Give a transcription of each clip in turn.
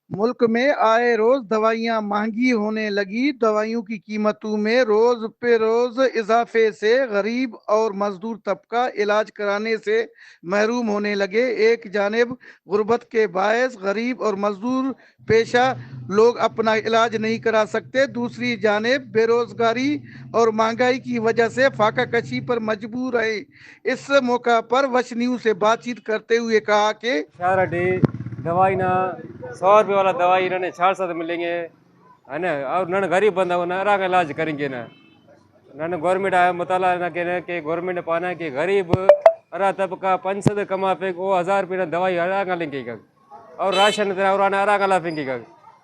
ملک میں آئے روز دوائیاں مہنگی ہونے لگی۔ دوائیوں کی قیمتوں میں روز پہ روز اضافے سے غریب اور مزدور طبقہ علاج کرانے سے محروم ہونے لگے۔ ایک جانب غربت کے باعث غریب اور مزدور پیشہ لوگ اپنا علاج نہیں کرا سکتے، دوسری جانب بے روزگاری اور مہنگائی کی وجہ سے فاقہ کشی پر مجبور ہیں۔ اس موقع پر وش نیوز سے بات چیت کرتے ہوئے کہا کہ شہر ڈے دوائی نا سو روپے والا دوائی انہوں نے چار سو ملیں گے، ہے نا؟ اور نن غریب بندہ ہونا آرام علاج کریں گے نا۔ نن گورنمنٹ آیا مطالعہ نہ کہنا کہ گورنمنٹ پانا کہ غریب ارا طبقہ پنچ سد کما پہ وہ ہزار روپے نا دوائی آرام لیں گے۔ اور راشن ترا اور آنا آرام لیں گے۔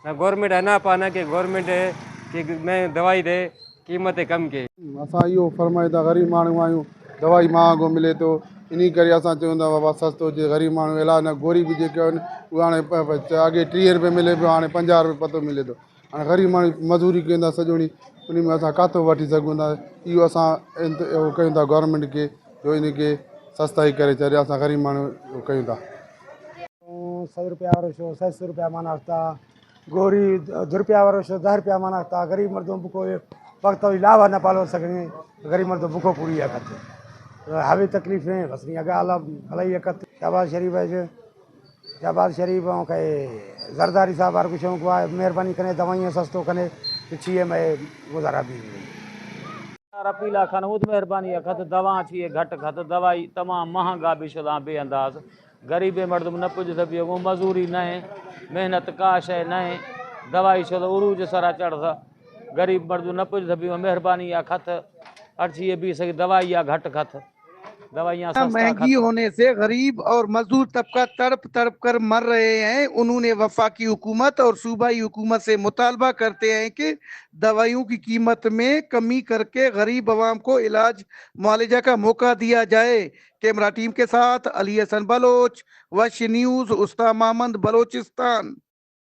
نہ گورنمنٹ ہے نہ پانا کہ گورنمنٹ ہے کہ میں دوائی دے قیمت کم کے۔ اسان اهو فرمائيندا غريب ماڻهو آهيون، دوائي مهانگو ملي ٿو، انهي ڪري اسان چون ٿا بابا سستو جي غريب ماڻهو علاج نه گوري به جيڪي آهن اهي هاڻي پ- پ- اڳي ٽيهه روپيه ملي پيو، هاڻي پنجاهه روپيه پتو ملي ٿو. هاڻي غريب ماڻهو مزوري ڪيون ٿا سڄوڻي، ان ۾ اسان ڪٿو وٺي سگهون ٿا؟ اهو اسان انت- اهو ڪيون ٿا گورنمينٽ کي، جو ان کي سستائي ڪري ڇڏي. اسان غريب ماڻهو اهو ڪيون ٿا. سو روپيا وارو شو، سه سو روپيا مانا اٿا. گوري د روپيا وارو شو، دہ روپيا مانا اٿا. غريب مردم بکو وقت وي لاوا نه پالو سگهي. غريب مردم بکو پوري اکت. هوي تڪليفين بس ني اگا الله ڀلائي اکت. شهباز شريف اچ، شهباز شريف ۽ کي زرداري صاحب هر ڪجهه ڪو مهرباني ڪني، دوائيون سستو ڪني، ته چيئي مئي گزارا به. رپيلا خان هوت مهرباني اکت، دوا چيئي گهٽ کت، دوائي تمام مهانگا به شدان بي انداز. غريبي مردم نه پڄ ٿبيو، مزوري نه، محنت ڪا شيء نه، دوائي شد عروج سرا چڙهت. غريب مردم نه پڄ ٿبيو، مهرباني اکت، هر چيئي به سگهي دوائي آ گهٽ کت. دوائيان سستا مهنگي کت. هونے سي غريب اور مزدور طبقه تڙپ تڙپ ڪر مر رهي هين. انهون ني وفاقي حڪومت اور صوبائي حڪومت سي مطالبه ڪرتي هين ڪي دوائيون ڪي قيمت مين ڪمي ڪر ڪي غريب عوام ڪو علاج معالجه ڪا موقعه ديا جائي. ڪيمرا ٽيم ڪي ساٿ علي حسن بلوچ، وش نيوز، استان محمد بلوچستان.